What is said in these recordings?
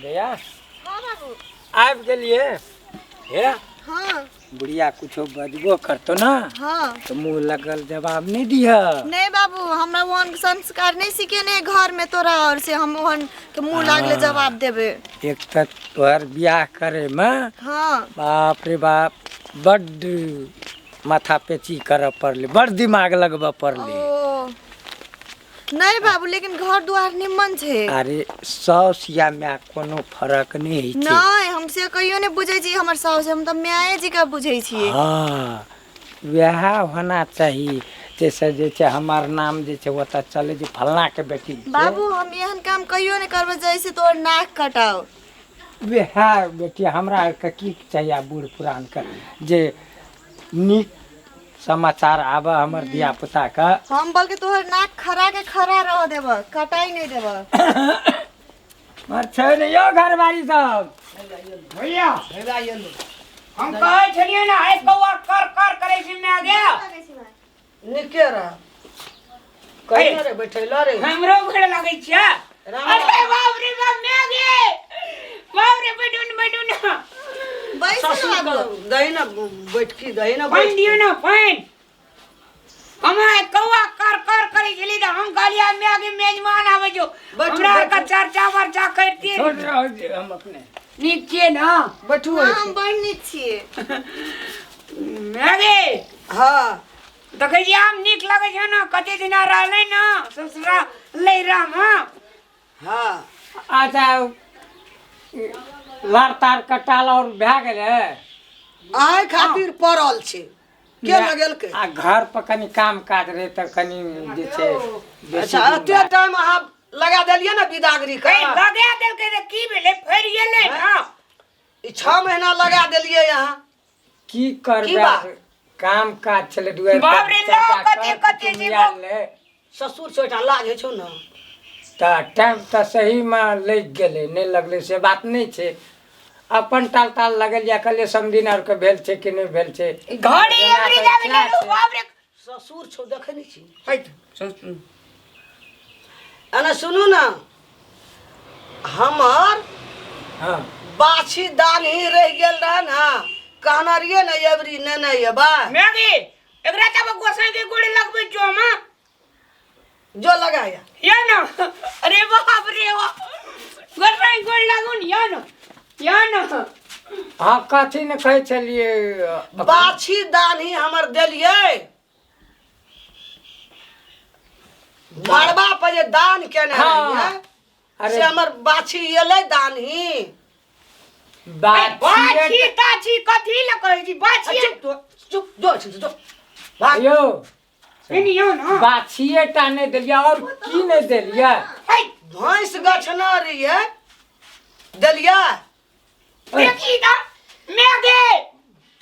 गया। हाँ बाबू। आबि गेलियै हे। हाँ। बुढ़िया कुछो बजबो करतो ना। हाँ। तो मुँह लगल जवाब नहीं दिह। नहीं बाबू, हमरा ओहन संस्कार नहीं सिखेने घर में तोरा और से हम ओहन के मुँह लागले जवाब देबे। एक तऽ तोहर बियाह करे में हाँ। बाप रे बाप बड्ड माथा पेची करऽ पड़लै, बड़ दिमाग लगबऽ पड़लै। ओ नहीं बाबू, लेकिन घर दुआर निमन छै। अरे साउस या माय कोनो फरक नहीं होइ छै। नहीं, हम से कहियो नहीं बुझै छी हमर साउस, हम तऽ माये जी का बुझै छियै। हाँ, वएह होना चाही, जैसे जे छै हमर नाम जे छै ओतऽ चलै जे फल्लाँ के बेटी छै। बाबू, हम एहन काम कहियो नहीं करबै जैसे तोहर नाक कटाओ। वएह बेटी हमरा आरके की चाहिए आब बूढ़ पुरानके, जे नीक समाचार आबऽ हमर धिया पुताके। हम बल्कि तोहर नाक खड़ा के खड़ा रह देबऽ, कटाई नहीं देबऽ। मर छै ने यौ घरवारी सब। भैया, हम कहै छलियै ने, आइ कौआ कर कर करै छै माय गे। नीके रह। कहिना रे बैठैला रे। हमरो गोड़ लगै छै। राम। अरे बाप रे बाप, माय गे, बाप रे, बैठू ने, बैठू ने। बैस ने ससुर बाबू। के दही ने बैठकी, दही ने पानि बैठकी। दियौ ने पानि। हम आइ कौआ कर कर करै छली तऽ हम कहलियै माय गे मेजमान आबै छौ, बैठू, हमरा आरके बैठू। चर्चा वर्चा करितियै। छोड़ रहल छी हम अपने। नीक छियै ने? बैठू। हाँ, हम बड़ नीक छियै। माय गे। हाँ। देखै छियै आम नीक लगै छै ने, कते दिना रहलै ने ससुरा लैराम। हाँ। हाँ। अच्छा, लार तार कटाल और भए गेलै? अहाँ खातिर पड़ल छै के लगेलकै? आ घर पर कनि काम काज रहै तऽ कनि जे छै बेसी अच्छा, दिन एते भए- टाइम अहाँ लगा देलियै ने बिदागरी के। ए, लगा देलकै तऽ की भेलै, फेर एलै ने। ई 6 महीना लगा देलियै अहाँ। की करबै? की बात? काम काज छलै दुआरि पर। बाप रे, चारि टा लोग कते कर कते कुटुम्ब छै आयल रहै। ससुर से ओहिठाम लाज होइ छौ ने। तऽ टाइम तऽ सहीमे लागि गेलै, नहि लगलै से बात नहि छै। अपन टाल ताल लगेलियै, कहलियै समधिन आरके भेल छै कि नहि भेल छै। घड़ी जेना एबरी तऽ जाबे इच्छा लेलू, छै। बाप रे। ससुर छौ, देखै नहि छी? हैत, ससुर। एना सुनू ने, हमर हाँ। बाछी दानही रहि गेल रहे ने, कहने रहियै ने एबरी नेने एबै। मैगी, एकरा तब गोसाई के गोड़ लगबै छौ हम, हाँ? जो लगाया। या ना, अरे बाप रे बाप, गोसाई गोड़ लागू ने, या ना, या ना। हाँ, कथी ने कहै छलियै? बाछी दानही हमर देलियै मड़बा पर जे दान केने हाँ। रहियै, अरे से हमर बाछी एलै दानही। बाछी बाछी ताछी कथी लए कहै छी बाछी? चुप तो, चुप जो छी जो भाग। यौ। सुनियौ ने। बाछिए टा नहि देलियै और की नहि देलियै? है। भैंस गछना रहियै, देलियै। देखी तऽ मैं गे,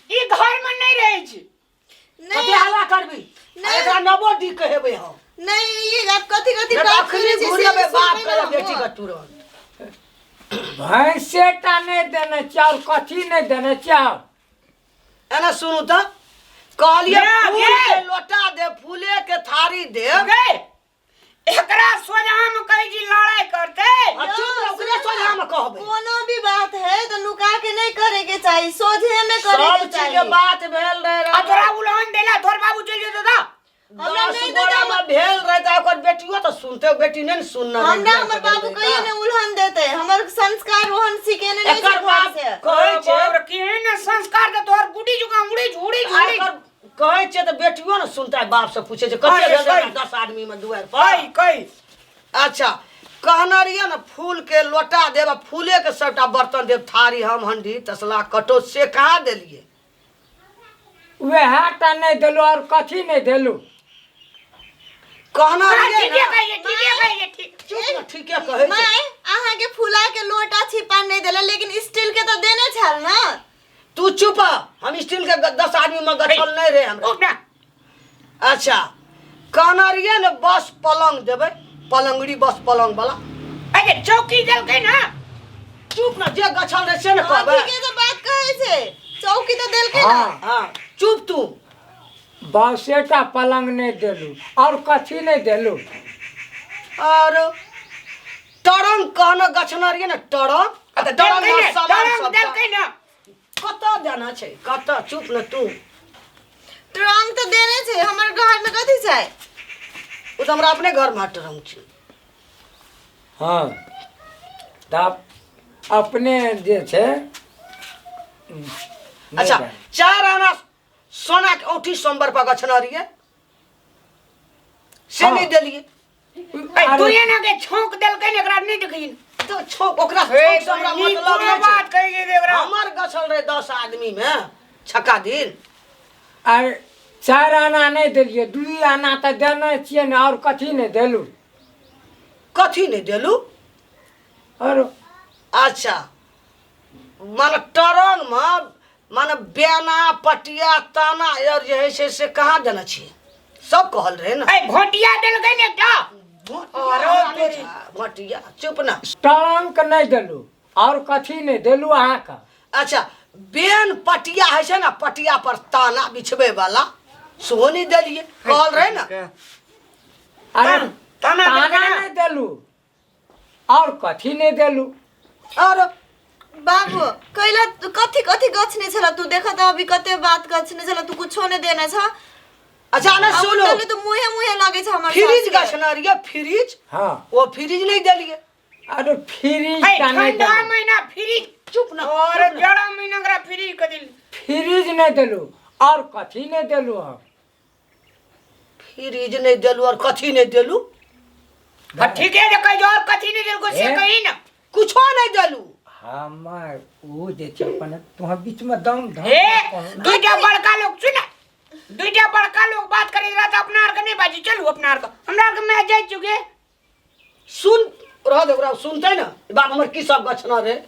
ई घर में नहीं रहै छी। कते नहीं। हल्ला करबी? नहीं। एकरा नबो डी कहेबै हम। नहीं, ये आप कथी कथी नहीं तऽ बात अखनी करै छी से घुरेबै बाप सुनबै के ने बेटी हम। के तुरंत। भैंसे टा नहि देने छियै और कथी नहि देने छियै? एना सुनू तऽ, कहलियै गे, फूल गे। के लोटा दे, फूले के थारी दे। गे, एकरा सोझा में कहै छी लड़ाई करतै। आ चुप रह, ओकरे सोझा में कहबै। कोनो भी बात है तो नुका के नहीं करे के चाहिए, सोझे में करे सब के चीज चाहिए। के बात भेल रहे। आ तोरा उलहन देला तोर बाबू चलि जेतौ तऽ हमरा 10 नहीं गोरा देता। में भेल रहे तऽ ओकर बेटियो तऽ सुनते, बेटी नहि ने सुनने रहे। हमरा हमर बाबू कहियो ने उलहन देते, हमर संस्कार ओहन सिखेने नहीं एकर छै घर बाप से। कहै छै। बाप रे, केहन संस्कार तऽ तोहर गुडी जुका उड़ी उड़ी आ उड़ी। एकर कहै छै तऽ बेटियो ने सुनता, बाप से पूछे छै कते अरे भेल रहे कहि। 10 आदमी में दुआरि पर। कहि कहि। अच्छा, कहने रहियै ने फूल के लोटा देब आ फूले के सबटा बर्तन देब, थारी, हम हंडी तसला कटौत, से कहाँ देलियै? वएह टा नहि देलू और कथी नहि देलू? कहना हाँ, रहियै ठीके ने। कहै ठीके कहै ठीक। चुप ने, ठीके कहै छै। माय, अहाँ के फूला के लोटा छिपा नहीं देला, लेकिन स्टील के तो देने छल ना। तू चुप, हम स्टील के 10 आदमी में गछल नहीं रहे हमरा। उठ ना। अच्छा, कहना रहियै ने बस पलंग देबै, पलंगड़ी बस पलंग वाला। अरे चौकी देलकै ना। चुप ना, जे गछल रहे से ने हाँ, कहबै। ठीके तो बात कहै छै, चौकी तो देलकै ना। हाँ। हाँ, चुप तू। बसेटा पलंग नहि देलू और कथी नहि देलू? और टरंग कहना गछना रहिए ने टरंग। आ तऽ टरंग देलकै मे ने, सामान टरंग सबटा। देलकै ने। कतऽ देना छै, कतऽ? चुप ने तू। ट्रंक तऽ देने छै, हमर घर में कथी छै? ओ तऽ हमरा अपने घर में ट्रंक छै। हँ, तब अपने जे छै नहि अच्छा जाने। 4 आना सोना के औंठी सोमवार पर गछना रहिए से हाँ। नहीं देलिए। ए, तू एना के छौंक देलकै ने, एकरा नहि देखिन। तो छौंक ओकरा छौंक से हमरा ई मतलब कोनो नहीं छै। बात कहि जे एकरा हमर गछल रहे 10 आदमी में छक्का दिन। अरे 4 आना नहि देलियै, 2 आना तऽ देने छियै ने, आओर कथी नहि देलू? कथी नहि देलू? आओर अच्छा माने टरंग में माने बेना पटिया ताना और जे है से कहाँ देने छियै? सब कहल रहे ने। ए भोटिया देलकै ने एकटा। भोटिया नहि छै, भोटिया चुप ना। टरंक नहि देलू, आओर कथी नहि देलू अहाँके? अच्छा बेन पटिया है छै ने, पटिया पर ताना बिछबै वाला सेहो नहि देलियै, कहल रहे ने। अरे ताना ताना देलकै ने। नहि देलू, आओर कथी नहि देलू? और बाबू कैला कथी कथी गछने छला तू? देखा तऽ अभी कते बात गछने छला, तू कुछो नहि देने छ। अच्छा ना आ सुनो, उल्टले तऽ मुहे मुहे लगे छै हमर फ्रिज सासके। गछने रहियै, फ्रिज। हाँ। ओ फ्रिज नहीं देलियै। अरे फ्रिज ए, टा नहि ठंडा देलू। महीना फ्रिज। चुप ना। और जाड़ा महीना एकरा फ्रिज के दिल। फ्रिज नहीं देलू, और कथी नहीं देलू हम? फ्रिज नहीं देलू और कथी नहीं देलू? हाँ, ठीक है, जे कहि और कथी नहीं देलको से ए? कही ना। कुछो नहीं देलू। हमर ओ जे छै अपन तुहाँ बीच में दम धम। ए दुईटा बड़का लोग सुन, दुईटा बड़का लोग बात करे रहा त अपना आर के नहीं बाजी। चलू अपना आर के, हमरा आर के मैं जाय चुके। सुन रह दे ओकरा, सुनते ना बाप हमर की सब गछना रे।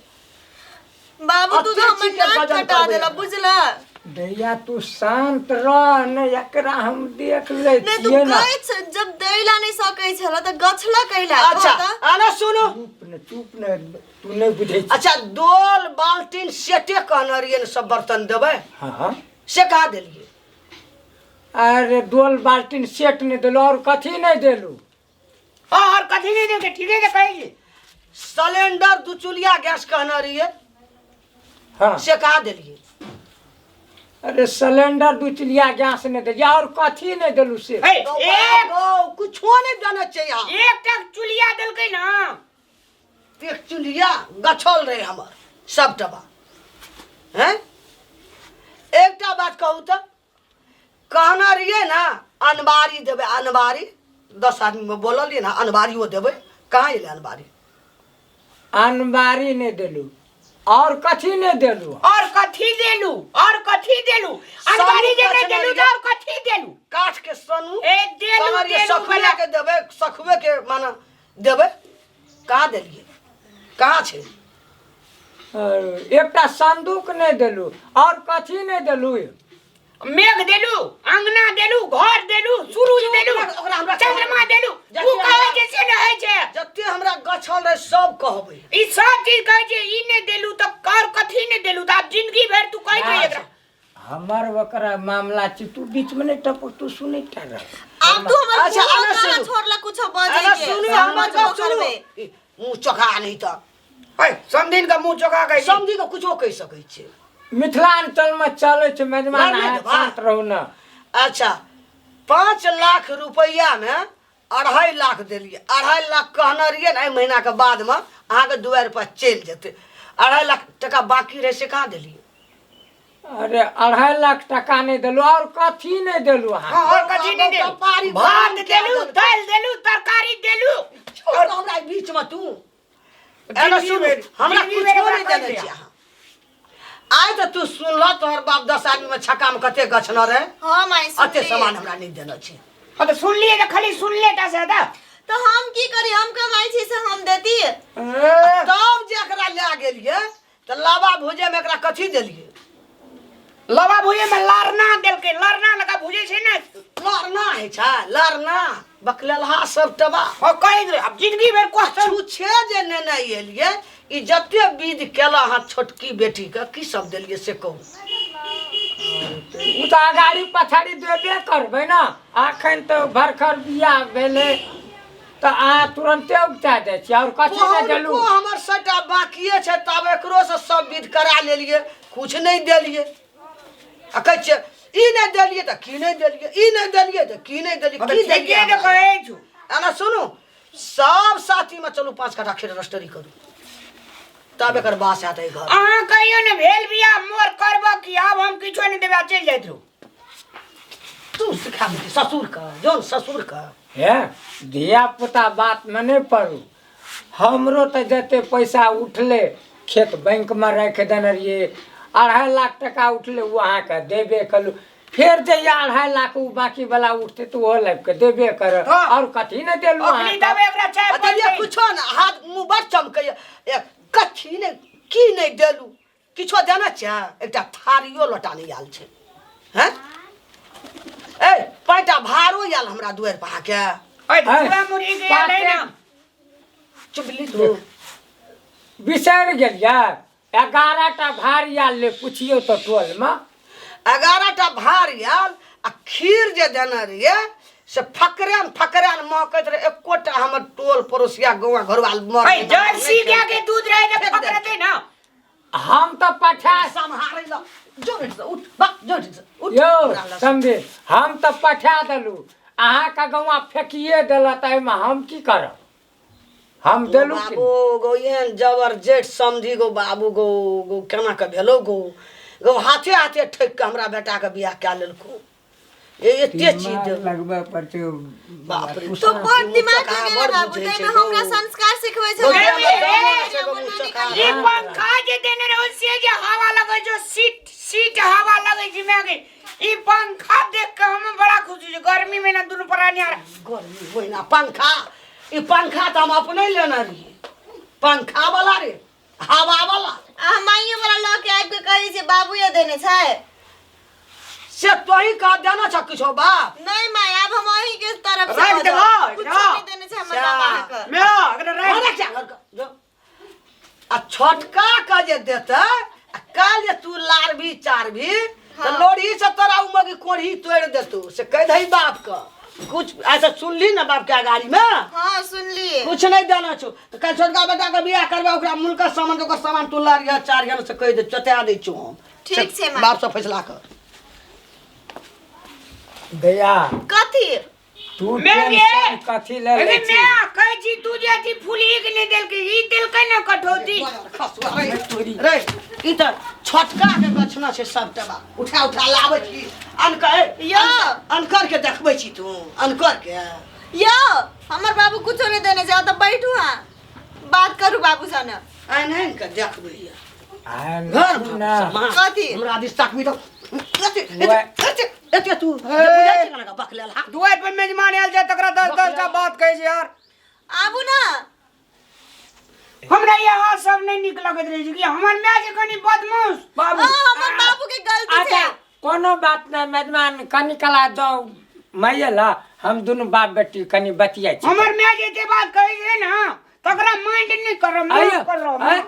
बाबू तू तो अते हमर चीज के नाक वजन कटा करबै। देला, बुझला? दैया तू शांत रह ने, एकरा हम देख ले नहीं तू छियै ना। गछ जब दैला नहीं सकै छला त गछला कैला? अच्छा आना सुनो। चुप ने, चुप ने, तू नहीं बुझै छी। अच्छा डोल बाल्टीन सेटे कहने रहियै ने सब बर्तन देबै। हाँ। से कहाँ देलियै? अरे डोल बाल्टीन सेट नहीं देलू, और कथी नहीं देलू? और कथी नहीं देलकै? ठीक है, जे कही। सिलेंडर दू चुलिया गैस कहने रहियै। हाँ। से कहाँ देलियै? अरे सिलेंडर दू चुलिया गैस नहीं देलियै, और कथी नहीं देलू से? ए, एक कुछो नहीं देना चाहिए। एकटा चुलिया देलकै ना। एक चुलिया गछल रहे हमर सब टबा हैं। एकटा बात कहू तऽ कहना रहियै ना अनबारी देबै, अनबारी 10 आदमी में बोललियै ना अनबारियो देबै, कहाँ एलै अनबारी? अनबारी नहीं देलू, और कथी नहीं देलू? और कथी देलू? और कथी देलू? अनबारी जे नहीं देलू तऽ और कथी देलू? काठ के सनू ए देलू कहना रहियै देलू सखुए वाला। के देबै, सखुए के माने देबै, कहाँ देलियै? कहाँ छै? और एकटा संदूक नहीं देलू, और कथी नहीं देलू? मेघ देलू, अंगना देलू, घर देलू, सूरज देलू, ओकरा हमरा चंद्रमा देलू। जते तू कहै हमरा छै से नहि होइ छै। जते हमरा गछल रहे सब कहबै। ई सब चीज कहै छै, ई नहि देलू तऽ और कथी नहि देलू? तऽ आब जिंदगी भरि तू कहैत रही एकरा। हमर ओकरा मामला छै, तू बीच में नहीं टपक, तू सुनै टा रह। आब तू हमर अच्छा, मुँह आना कहाँ सुनू। छोड़ला कुछो बजै अरे के? सुनू, हम हमर बजबो गप सुनू। करबै। ई, मुँह चोखा नहीं तऽ। ऐ समधिन के मुँह चोखा कहै छै। समधी के कुछो कहि सकै छियै। मिथिलांचल में चलै छै मेजबान, नहीं, नहीं, अहाँ शांत रहू ना। अच्छा 5 लाख रुपैआ में 2.5 लाख देलियै। 2.5 लाख कहने रहियै ने एहि महीना के बाद में अहाँके दुआरि पर चलि जेतै। 2.5 लाख टका बाकी रहै से कहाँ देलियै? अरे 2.5 लाख टका नहीं देलू, और कथी नहीं देलू अहाँ? हाँ, और कथी नहीं देलू? कपारी भात गरम कए देलू, देलकै। दालि देलू, तरकारी देलू। छोड़ हमरा बीच में तू। एना जिंदगी सुनू, भरि- हमरा जिंदगी कुछो भरि नहीं ओकरा देने कहि छी अहाँ। आइ तऽ तू सुनलह तोहर बाप 10 आदमी में छक्का में कते गछने रहे। हाँ माई अते सुनलियै। सामान हमरा नहीं देने छी। हाँ, तऽ सुनलियै तऽ खाली सुनले टा से तऽ। तो हम की करी, हम कमाई छी से हम देती। तब जे एकरा लए गेलियै तऽ लाबा भुजै में एकरा कथी देलियै? लाबा भुजै में लड़ना देलकै, लड़ना लगा भुजै छै ने। लड़ना होइ छै, लड़ना बकलेलहा सब टबा। हाँ, कहि दे, आब जिंदगी भरि क्वेश्चन। छुछे जे नेने एलियै, ई जते विध केला अहाँ छोटकी बेटी के की सब देलियै से कहू। ओ तऽ अगाड़ी पछाड़ी देबे करबै ने, अखन तऽ भरखर बियाह भेलै। तऽ अहाँ तुरन्ते उपजा जाइ छी आओर कथी नहि देलू। पहुलको हमर सबटा बाकिए छै, तब एकरो से सब विध करा लेलिए, कुछ नहीं देलिए। आ कहै छियै ई नहि देलिए तऽ की नहि देलिए, ई नहि देलिए तऽ की नहि देलिए, की ठीके देलिए तऽ कहै छु। एना सुनू, सब साथीमे चलू 5 कट्ठा खेत रजिस्ट्री करू, तब एकर बास हैत एहि घर। अहाँ कहियो ने भेल बियाह मोर करब कि आब हम किछो नहि देबै, चलि जाइत रहू। तू सिखा दे ससुर के, जौन ससुर के। हे धिया पुता बातमे नहि पड़ू, हमरो तऽ जते पैसा उठलै खेत बैंकमे राखि देने रहियै, 2.5 लाख टका उठलै ओ अहाँके देबे कलू। फेर जहिया 2.5 लाख ओ बाकी वाला उठतै तऽ ओहो लाबि कऽ देबे करब। हँ। आओर कथी नहि देलहुँ अखनी अहाँके? देबै एकरा चाय आ देलियै पानि। कुछो ने, हाथ मुँह बड़ चमकैया। ए, कथी नहि की नहि देलू, किछो देना छै? एकटा थारियो लोटा नहि आयल छै। हैं ए पैटा भारो आयल हमरा दुआरि पर अहाँके। ओए, चूड़ा मुरही के आयल है ना? चुपली तू बिसरि गेलियै? 11 टा भार आयल ले, पुछियौ तऽ टोलमे। 11 टा भार आयल आ खीर जे देने रहियै से फकरान फकरान महकैत रहे, एकोटा हमर टोल पड़ोसिया गौआ घरवाल मर ओए, जर्सी गाय के दूध रहे तऽ फेक फकरतै ना। हम तऽ पठा सम्हारै ल जो से उठ बा, जो से उठ। यौ हमरा लग। समझे, हम तऽ पठा देलहुँ, अहाँके गौआ फेकिए देलक, एहिमे हम की करब? हम देलहुँ कि बाबू गो, एहन जबर जेठ समझी गो बाबू गो, गो केना के भेलो गो, गो हाथे हाथे ठकि के हमरा बेटा के बियाह कए लेलको। ए एते चीज दिमाग लगबऽ पड़तै। बाप रे। तो बड़ दिमाग मुँह लगेले बड़ बाबू, बुझै ताहिमे छै गो। हमरा संस्कार सिखबै गो, छलै। देह में दम नहि छै गो, मुँह चका। ई पंखा जे देने रहो से जे हवा लगै छौ, सीट सीट हवा लगै छै माय गे। ई पंखा देख के हम बड़ा खुश होइ छी, गर्मी में ना दुनू प्राणी आर गर्मी होइना पंखा, ई पंखा तऽ हम अपने लेने रहियै, पंखा वाला रे हवा वाला। आ माइयो वाला लऽ के आबि के कहै छै बाबूए देने छै। से तोही कह देना छ किछो बाप? नहीं माय, आब हम अहीं के तरफ से राखि कहब। देबो, कुछो एकरा। नहीं देने छै हमर बाप अहाँके। मे एकरा राखि। अरे क्या घर के, जो। आ छोटका के जे देतै, आ काल्हि जे तू लारबी चारबी तऽ हाँ। लोढ़ी से तोरा उ मगी कोढ़ी तोड़ि देतौ, से कहि दही बाप के। कुछ ऐसा सुनली ना बाप के अगाड़ी में? हाँ सुनली। कुछ नहीं देना छौ तऽ काल्हि छोटका बेटा के बियाह करबा, ओकरा मुल्क सामान के ओकर सामान तू लारिह चारिह, से कहि दे, चता दै छौ हम। ठीक छै माँ। बाप से फैसला कर। गया कथी तू मैं गे। टेंशन कथी ले अरे लै छी? मैं कहै छी तू जे अथी फूली के नहि देलकै, ई देलकै ने कठौती। रे ई तऽ छोटका के गछना छै सबटा बात, उठा उठा लाबै छी अनकर। यौ। अनकर के देखबै छी तू अनकर के। यौ हमर बाबू कुछो नहीं देने छै, तऽ बैठू अहाँ बात करू बाबू सन। आनि आनि के देखबै ये। आयल घर सुन ना। सामान। कथी? हमरा दिस ताकबी तऽ एते वएह- एते एते तू जे बुझै छै केना के बकलेल हा। दुआरि पर मेजमान आयल छै तकरा 10 10 टा बात कहै छै यार। आबू ना। हमरा यहाँ सब नहि नीक लगैत रहै छै कि हमर माय जे कनि बदमाश बाबू। हाँ हमर बाबू के गलती छै। अच्छा कोनो बात नहि मेजमान, कनि कला दो माइये ला, हम दुनू बाप बेटी कनि बतियाइ छी। हमर माय जे एते बात कहै छै ने तकरा माइंड नहि करब, आइयो, माफ करब। आँय,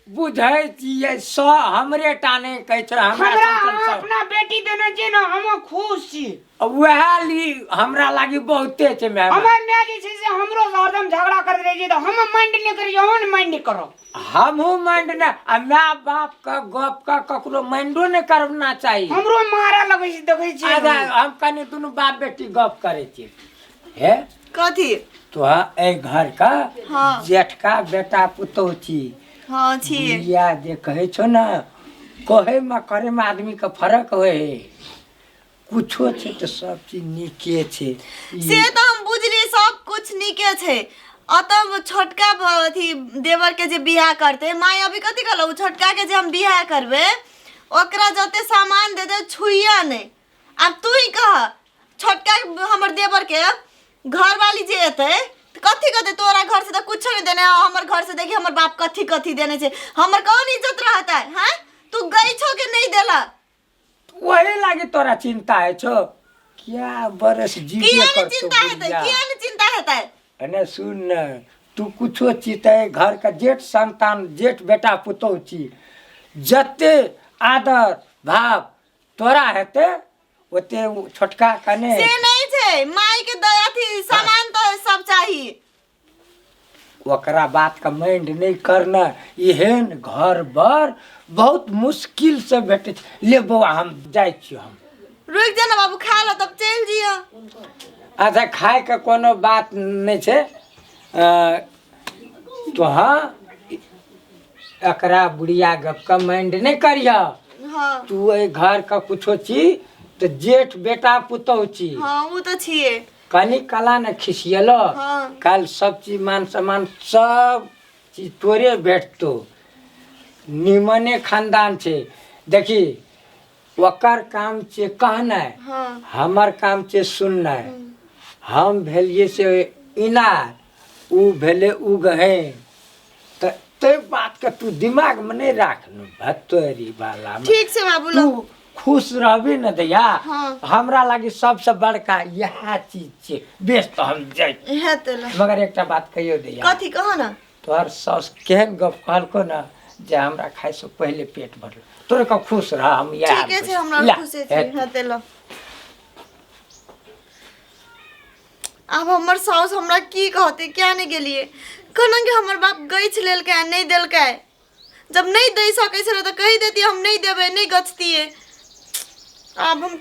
बुझै छियै स हमरे टा नहि कहै छै, हमरा हमरा सन सन सब। अपना बेटी देने छै ने, हम खुश छी। वएह ली हमरा लागी बहुते छै मेहमान। हमर माय जे छै से हमरो से हरदम झगड़ा करैत रहै छै, तऽ हम माइंड नहि करै छी, अहूँ माइंड नहि करब। हमहूँ माइंड नहि, आ माय बाप के गप के ककरो माइंडो नहि करना चाही। हमरो मारऽ लगै छै, देखै छियै। अच्छा हम कनि दुनू बाप बेटी गप करै छी। हे कथी? तो एहि घर का हाँ। जेठका बेटा पुतोह छी। हाँ छी। बुढ़िया जे कहै छौ ने, कहै में करै में आदमी के फर्क होइ है। कुछो छै तऽ सब चीज नीके छै। से तऽ हम बुझलियै सब कुछ नीके छै। अतः छोटका अथी देवर के जे बियाह करते, माय अभी कथी कहलौ, छोटका के जे हम बियाह करबै ओकरा जते सामान दे दे छुइया नहि। आब तू ही कह, छोटका हमर देवर के घरवाली जे एतै तऽ कथी कहतै? तोरा घर से तऽ कुछो नहि देने, आ हमर घर से देखी हमर बाप कथी कथी देने छै, हमर कौन इज्जत रहतै? हैं तू गई छो के नहीं देला, वही लागी तोरा चिंता है छो। क्या बरस जीवे किया नहीं करतो चिंता हेतै? बुढ़िया। किया नहीं चिंता हेतै? अने सुन न, तू कुछो चितै, घर के जेठ संतान जेठ बेटा पुतोह छी, जते आदर भाव तोरा हेतै ओते उ छोटका कने से नहीं छै, माई के अथी सामान तो सब चाही। ओकरा बातके माइंड नहि करना। एहन घर बर बहुत मुश्किलसँ भेटै छै। ले बौआ, हम जाइ छियौ। हम रुकि जा ने बाबू, खा लो तब चलि जियो। अच्छा, खायके कोनो बात नहि छै। तोहाँ एकरा बुढ़िया गपके माइंड नहि करिह। तू एहि घरके कुछो छी तऽ जेठ बेटा पुतहु छी। हँ, ओ तऽ छियै। कनि कला ने खिसियलो। काल्हि सब चीज मान सम्मान सब चीज तोरे भेटतो। निमने खानदान छै। देखी, ओकर काम छै कहनाइ, हमर काम छै सुननाइ। हम भेलियै से इनार, उ भेलै उगहैन। तऽ ताहि बातके तू दिमागमे नहि राख न भतोरी वाला। ठीक छै बाबू, तू खुश रहबी ने दैया? हमरा लागी सबसँ बड़का इएह चीज छै। बेस, तऽ हम जाइ। हेतै ल। मगर एकटा बात कहियौ दैया? कथी? कह ने। तोहर साउस केहन गप कहलको ने जे हमरा खाइसँ पहिले पेट भरल। तोरे के खुश रह, हम इएह। ठीके छै, हमरा ला, खुशे छी। हेतै। हेतै ल। आब हमर साउस हमरा की कहतै, किया नहि गेलियै? कहलहुँ कि हमर बाप गछि लेलकै आ नहि देलकै। जब नहि दै सकै छलै तऽ कहि देतियै, हम नहि देबै, नहि गछतियै। आब हम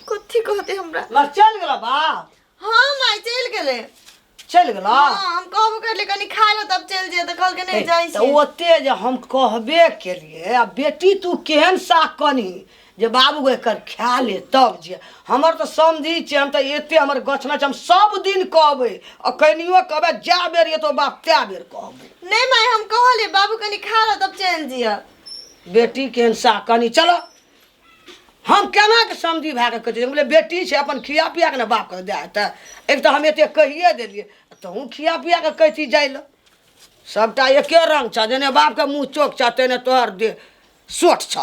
कथी कहतै हमरा? मर चलि गेल बाप? हँ माय, चलि गेलै। चलि गेल? हँ, हम कहबो करलियै कनि खा लो तब चलि जइयै, तऽ कहलकै नहि, जाइ तऽ छी। ओते जे हम कहबे केलियै आ बेटी तू केहन साख कनी जे बाबू एकर खा ले तब जे हमर तऽ समझी छै। हम तऽ एते हमर गछना छै, हम सब दिन कहबै आ कनियो कहबै, जा बेर एतो बाप तै बेर कहबै। नहि माय, हम कहलियै बाबू कनि खा लो तब चलि जइयै। बेटी केहन साख कनी। चलो, हम केना के समझी भए कऽ कहै छियै? हम बेटी छै, अपन खिया पिया के ने बापके दए तऽ एक तऽ हम एते कहिए देलियै, तहूँ खिया पिया के कहै छी जाइ लए। सबटा एके रंग छ, जेने बापके मुँह चोक छ तेने तोहर देह सोट छ।